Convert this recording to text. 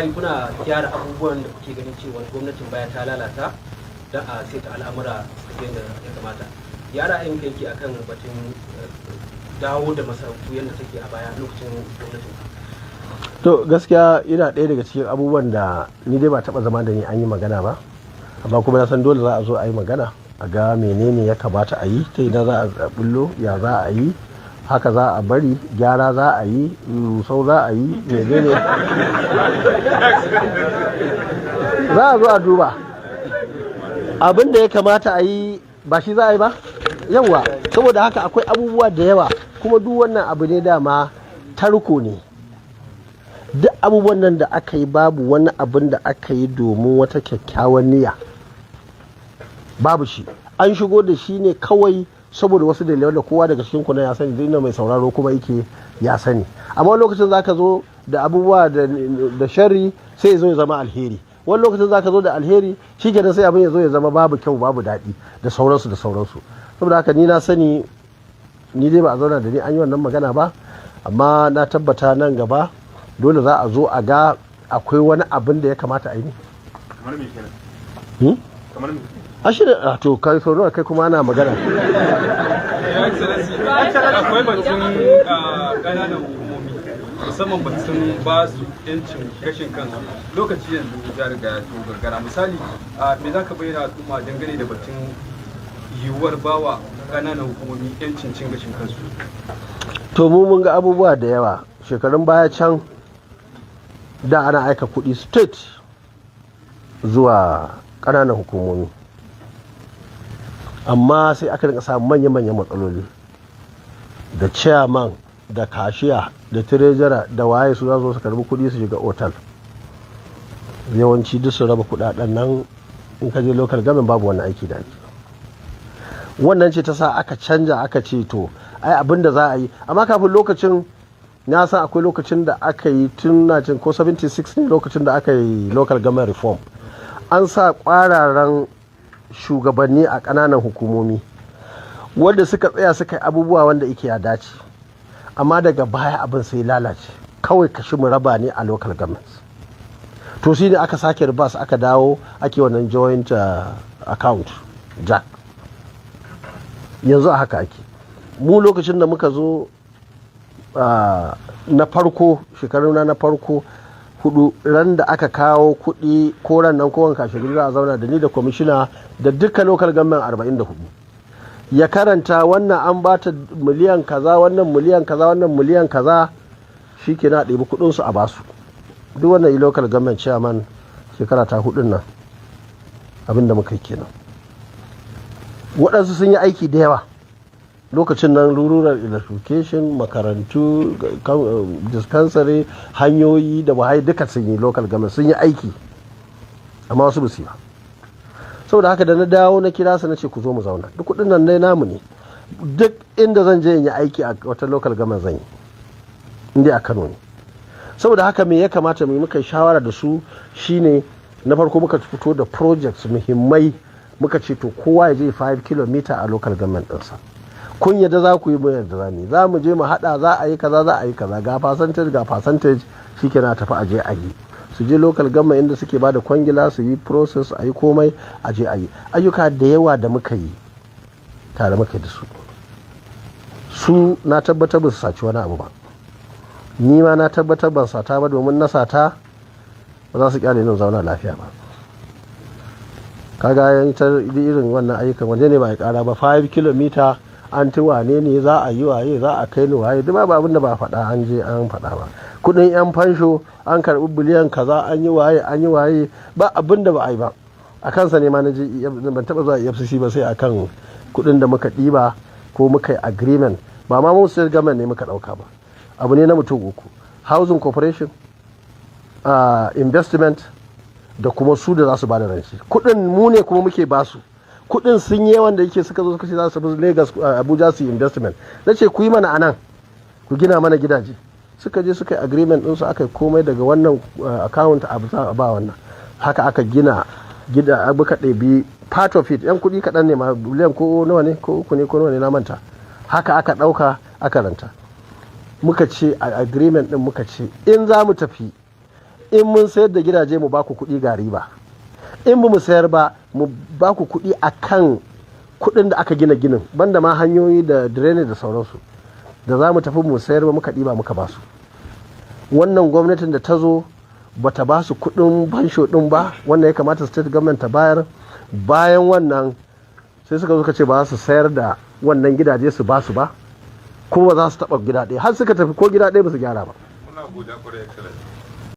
Kuna gyara abubuwan da kuke ganin cewa gwamnatin baya ta lalata don a saita al'amura su tafi yadda ya kamata. Ya ra'ayin ka yake akan batun dawo da masarautu yadda take a baya lokacin gwamnatin? To, gaskiya yana ɗaya daga cikin abubuwan da ni dai ba taɓa zama da ni an yi magana ba, amma kuma na san dole za a zo a yi magana a ga menene ya kamata a yi, ta ina za a bullo, ya za a yi, haka za a bari, gyara za a yi, rusau za a yi, menene za a zo a duba. Abin da ya kamata a yi ba shi za a yi ba. Yawa, saboda haka akwai abubuwa da yawa, kuma duk wannan abu ne dama tarko ne. Duk abubuwan nan da aka yi, babu wani abin da aka yi domin wata kyakkyawan niyya, babu shi. An shigo da shi ne kawai saboda wasu dalilai da kowa daga cikin kuna ya sani, duk mai sauraro kuma yake ya sani. Amma lokacin zaka zo da abubuwa da sharri, sai ya zo ya zama alheri. Wani lokacin zaka zo da alheri, shikenan sai abin ya zo ya zama babu kyau, babu daɗi, da sauransu da sauransu. Saboda haka ni na sani, ni dai ba a zauna da ni an yi wannan magana ba, amma na tabbata nan gaba dole za a zo a ga akwai wani abin da ya kamata a yi ne. Kamar me kenan? Hmm? Kamar me? Ashirin a to kai sau nawa kai kuma ana magana. Your Excellency, akwai batun ƙananan hukumomi, musamman batun ba su 'yancin gashin kansu. Lokaci yanzu ya riga ya zo gargara. Misali, me za ka bayyana al'umma dangane da batun yiwuwar bawa ƙananan hukumomi 'yancin cin gashin kansu? To, mu mun ga abubuwa da yawa. Shekarun baya can da ana aika kuɗi state zuwa ƙananan hukumomi, amma sai aka rinka samun manya-manyan matsaloli da chairman da cashier da treasurer da waye, su za su karbi kuɗi su shiga otal. Yawanci duk su raba kuɗaɗen nan. In ka je local government, babu wani aiki da ake. Wannan ce ta sa aka canja, aka ce to ai abin da za a yi. Amma kafin lokacin, na san akwai lokacin da aka yi tun na jin ko 76 ne, lokacin da aka yi local government reform, an sa kwararan shugabanni a ƙananan hukumomi wanda suka tsaya suka yi abubuwa wanda yake ya dace. Amma daga baya abin sai lalace, kawai kashi mu raba ne a local governments. To, shi ne aka sake reverse, aka dawo ake wannan joint account, JAC. Yanzu a haka ake. Mu lokacin da muka zo na farko, shekaruna na farko 4, ran da aka kawo kuɗi, ko ran nan ko wanka shekaru, za a zauna da ni da kwamishina da duka local government 44, ya karanta wannan an bata miliyan kaza, wannan miliyan kaza, wannan miliyan kaza, shi ke na ɗebi kuɗinsu a basu. Duk wannan local government chairman, shekara ta hudun nan, abinda muka yi kenan. Waɗansu sun yi aiki da yawa lokacin nan, rural electrification, makarantu, dispensary, hanyoyi da wahai, duka sun yi. Local government sun yi aiki, amma wasu basu yi ba. Saboda haka da na dawo, na kira su, na ce ku zo mu zauna. Duk kudin nan dai namu ne. Duk inda zan je in yi aiki a wata local government zan yi, inda a Kano ne. Saboda haka me ya kamata mu yi, muka shawara da su, shine na farko muka fito da projects muhimmai. Muka ce to kowa ya je 5 km a local government ɗinsa. Kun yadda za ku yi? Mu yadda za mu za mu je mu hada, za a yi kaza, za a yi kaza, ga percentage, ga percentage. Shikenan, tafi a je a yi. Su je local government inda suke ba da kwangila, su yi process, a yi komai, a je a yi ayyuka da yawa da muka yi tare muka da su. Su na tabbatar ba su saci wani abu ba, ni ma na tabbatar ban sata ba, domin na sata ba za su kyale nan zauna lafiya ba. Kaga yan ta irin wannan ayyukan, wanda ne ba ya kara ba 5 km, an ci wane ne za a yi, waye za a kai ni, waye, duk babu abin da ba faɗa an je an faɗa ba. Kudin yan fansho an karɓi biliyan kaza, an yi waye, an yi waye, ba abin da ba a yi ba. A kansa ne ma na je, ban taɓa zuwa EFCC ba sai akan kudin da muka ɗiba ko muka yi agreement. Ba ma mu state government ne muka ɗauka ba, abu ne na mutum uku: housing corporation, investment, da kuma su da za su bada rance. Kudin mu ne kuma muke basu. Kudin sun yi yawan da yake suka zo suka ce za su bi Lagos, Abuja su yi investment. Na ce ku yi mana anan, ku gina mana gidaje. Suka je suka yi agreement ɗinsu, aka yi komai, daga wannan account a ba wannan. Haka aka gina gida, muka ɗebi part of it, yan kuɗi kaɗan ne ma, biliyan ko nawa ne, ko uku ne ko nawa ne, na manta. Haka aka ɗauka aka ranta. Muka ce a agreement ɗin, muka ce in za mu tafi In mun sayar da gidaje, mu baku kuɗi, ga riba. In ba mu sayar ba, mu baku kuɗi a kan kuɗin da aka gina ginin, banda ma hanyoyi da drainage da sauransu da za mu tafi mu sayar ba. Muka ɗiba muka basu. Wannan gwamnatin da ta zo bata ba su kuɗin fansho ɗin ba, wannan ya kamata state government ta bayar. Bayan wannan sai suka zo suka ce ba za su sayar da wannan gidaje su ba su ba, kuma ba za su taɓa gida ɗaya. Har suka tafi, ko gida ɗaya ba su gyara ba. Muna godiya kwarai, Excellency.